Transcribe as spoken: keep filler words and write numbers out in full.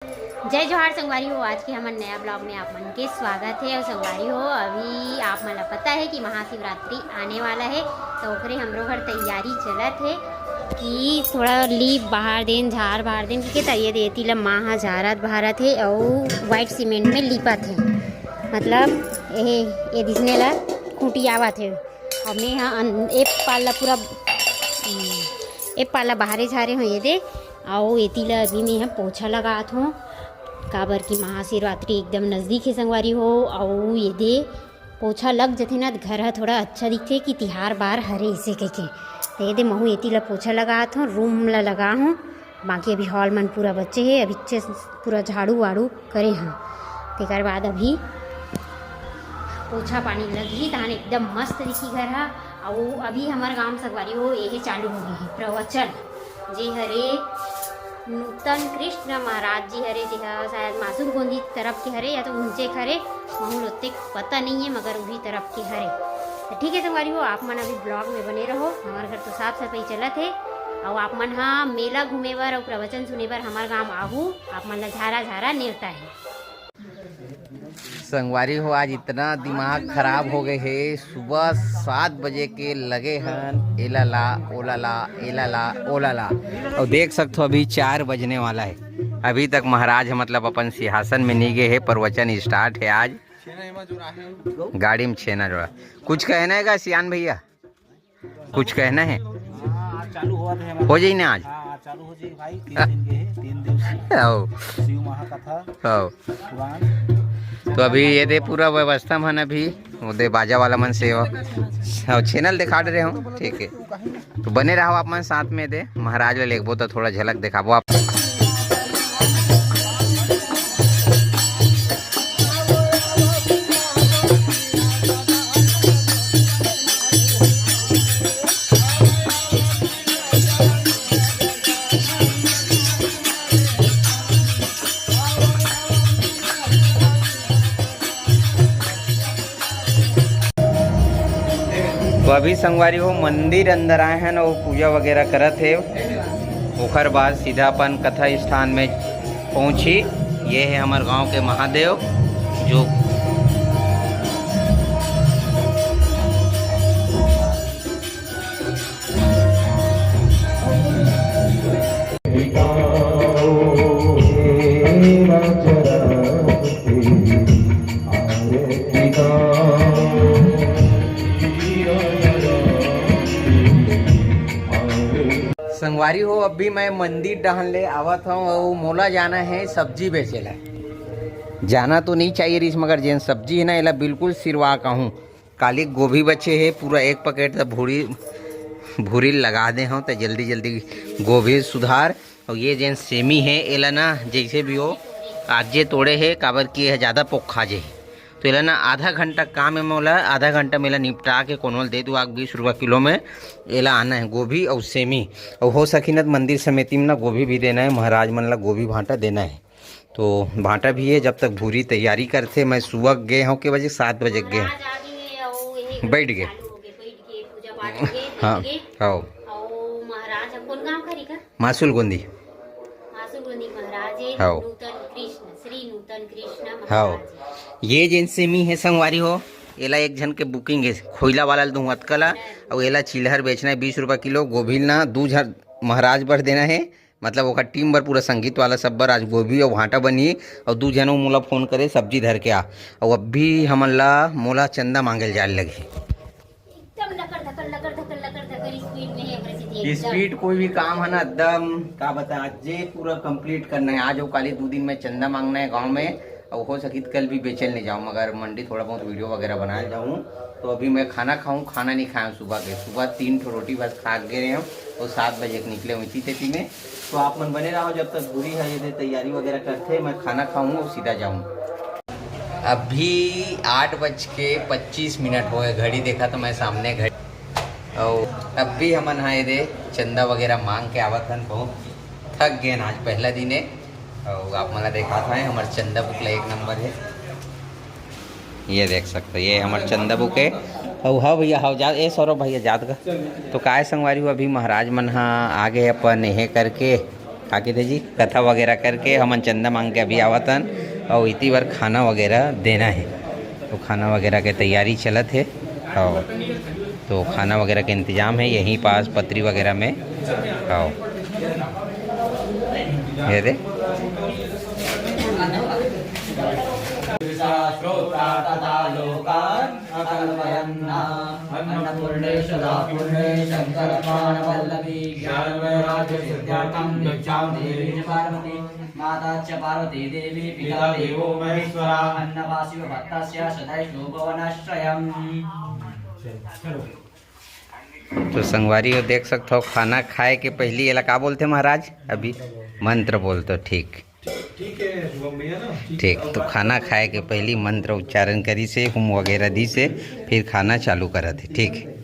जय जोहार संगवारी हो, आज के हमर नया ब्लॉग में आप मन के स्वागत है। और संगवारी हो, अभी आप मन ला पता है कि महाशिवरात्रि आने वाला है, तो ओकरे हमरो घर तैयारी चलत है कि थोड़ा लीप बहार देन, झार बहार देन, क्योंकि त ये दे एती ला माँ हा झारत बहारत है और वाइट सीमेंट में लीपत है, मतलब ये, ये दिसने ला खूंटी आवत है। और मैं हा अन-, एक पाल ला पूरा, हम्म, एक पाल ला बाहरे झारे हो ये दे, अउ एती ला अभी मैं हा पोछा लगात हों, काबर कि महाशिवरात्रि एकदम नजदीक हे संगवारी हो। अउ ये दे पोछा लग जथे ना, घर हा थोड़ा अच्छा दिखथे कि तिहार बार हरे इसे कहिके। त ये दे महू एती ला पोछा लगात हों, रूम ला लगा हों, बाकी अभी हॉल मन पूरा बचे हे, अभी चे-, पूरा झाड़ू वाड़ू करे हों, तेकर बाद अभी पोछा पानी लगही, तहान एकदम मस्त दिखही घर हा। अउ अभी हमर गांव संगवारी हो, एहे चालू हो गए हे प्रवचन, जे हरे नूतन कृष्ण महाराज जी हरे, जे हा शायद मासुल गोंदी तरफ के हरे या तो उनचे हरे, महू ल ओतेक पता नहीं है, मगर उही तरफ के हरे। तो ठीक है संगवारी हो, आप मन अभी ब्लॉग में बने रहो। हमारे घर तो साफ सफाई चलत है, और आप मन हा मेला घूमे बर और प्रवचन सुने बर हमारे गांव आहू, आप मन ला झारा झारा नेवता है। संगवारी हो, आज इतना दिमाग खराब हो गए हे। सुबह सात बजे के लगे हन, एला ला, ओला ला, एला ला, ओला ला। और देख सकते हो, अभी चार बजने वाला है, अभी तक महाराज, मतलब, अपन सिंहासन में नहीं गए हैं। प्रवचन स्टार्ट है आज। गाड़ी में छेना जोड़ा। कुछ कहना है का सियान भैया? कुछ कहना है? हाँ, आज चालू हुआ था हमारा। हो जाई ना आज? हाँ, आज चालू हो जाई भाई, तीन दिन के है, तीन दिवसीय। आओ। शिव महाकथा। आओ। पुराण। तो अभी ये दे पूरा व्यवस्था मन अभी, वो दे बाजा वाला मन से हो। हाँ, चैनल दिखा दे रहे हो, ठीक है। तो बने रहो आप मन साथ में दे, महाराज ले लेगबो तो थोड़ा झलक दिखाबो आप। तो अभी संगवारी हो, मंदिर अंदर आए हैं ना, वो पूजा वगैरह करत है। ओकर बाद सीधा अपन कथा स्थान में पहुंची। ये है हमारे गांव के महादेव, जो संगवारी हो, अभी मैं मंदिर डहन ले आवत हूँ, अउ मोला जाना है सब्जी बेचे ला। जाना तो नहीं चाहिए रिस, मगर जेन सब्जी है ना, एला बिल्कुल सिरवा कहूँ। काली गोभी बचे हे, पूरा एक पैकेट त भूरी, भूरी लगा दे हूँ, त जल्दी जल्दी गोभी सुधार। और ये जेन सेमी है, एला ना जैसे भी हो, आज जे तोड़े है, काबर कि यह ज़्यादा पोक खा जे। तो एला ना आधा घंटा काम है मोला, आधा घंटा मेला निपटा के कोनो ल दे दू, आग बीस रुपया किलो में एला आना है गोभी और सेमी। और हो सकी ना त मंदिर समिति में ना गोभी भी देना है, महाराज मन ला गोभी भांटा देना है। तो भांटा भी है, जब तक भूरी तैयारी करथे, मैं सुबह गे हूँ के बजे, सात बजे गे हूँ। महाराज आ गे हे, अउ यही बैठ गे। चालू हो गे, बैठ गे, पूजा पाठ हो गे, हाँ, बैठ गे। हाँ। अउ महाराज ह कोन गांव का रिका? मासुल गोंदी। मासुल गोंदी महाराज हे, हाँ। नूतन कृष्ण, श्री नूतन कृष्ण हाँ। महाराज हे। ये जेन सेमी है संगवारी हो, एला एक झन के बुकिंग है, खोइला वाला ल दूँ अतका ला, अउ एला चिल्हर बेचना है बीस रुपया किलो, गोभी ना दू झन महाराज बर देना है, मतलब ओकर टीम बर, पूरा संगीत वाला सब बर आज गोभी अउ भांटा बनही। अउ दू झन मोला फोन करे, "सब्जी धर के आ।" अउ अभी हमन ला, मोला चंदा मांगे ल जाए ल लगही। एकदम लकर धकर, लकर धकर, लकर धकर स्पीड में है, ओकरे सेती एकदम। स्पीड कोई भी काम है ना, एकदम का बता, आज जे पूरा कंप्लीट करना है, आज अउ काली दू दिन में चंदा मांगना है गांव में। अउ हो सकी त कल भी बेचे ल नहीं जाऊँ, मगर मंडी थोड़ा बहुत वीडियो वगैरह बनाए ल जाऊँ। तो अभी मैं खाना खाऊँ, खाना नहीं खाया हूँ सुबह के। सुबह तीन ठो रोटी बस खा के गए हूँ और सात बजे के निकले हूँ इसी तेती में। तो आप मन बने रहो, जब तक भूरी है ये दे तैयारी वगैरह करथे, मैं खाना खाऊँ और सीधा जाऊँ। अभी आठ बज के पच्चीस मिनट होए, घड़ी देखा तो मैं सामने घड़ी, और अब भी हमन हा ये दे चंदा वगैरह मांग के आवत हन। बहुत थक गए आज, पहला दिन है। अउ आप मन ला देखात हन, हमर चंदा book ला एक नंबर है। ये देख सकते हो, ये हमर चंदा book है। अउ हाँ भैया, हाँ जात, ए सौरभ भैया जात का। तो काय संगवारी हो, अभी महाराज मन हा आगे अपन एहे करके, आके दे जी, कथा वगैरह करके हमन चंदा मांग के अभी आवत हन, अउ इति बर खाना वगैरह देना हे, तो खाना वगैरह के तैयारी चलत हे। हाँ, तो खाना वगैरह के इंतजाम हे यहीं पास पतरी वगैरह में। हाँ, ये दे। श्रोता तथा लोकान् अकल्पयन्ना। अन्नपूर्णे सदापूर्णे शंकरप्राणवल्लभी। ज्ञानवैराग्य सिद्ध्यर्थं गच्छामि देवी च पार्वती। माता च पार्वती देवी पिता देवो महेश्वरा। अन्नवासिव भक्तस्य सदैषु भुवनश्रयम्। तो संगवारी हो, देख सकथो, खाना खाए के पहली एला का बोलथे महाराज? अभी मंत्र बोलथो, ठीक। ठीक है शुभम भैया ना। ठीक, तो खाना खाए के पहली मंत्र उच्चारण करिसे, हुम वगैरह दिसे, फिर खाना चालू करत हे, ठीक।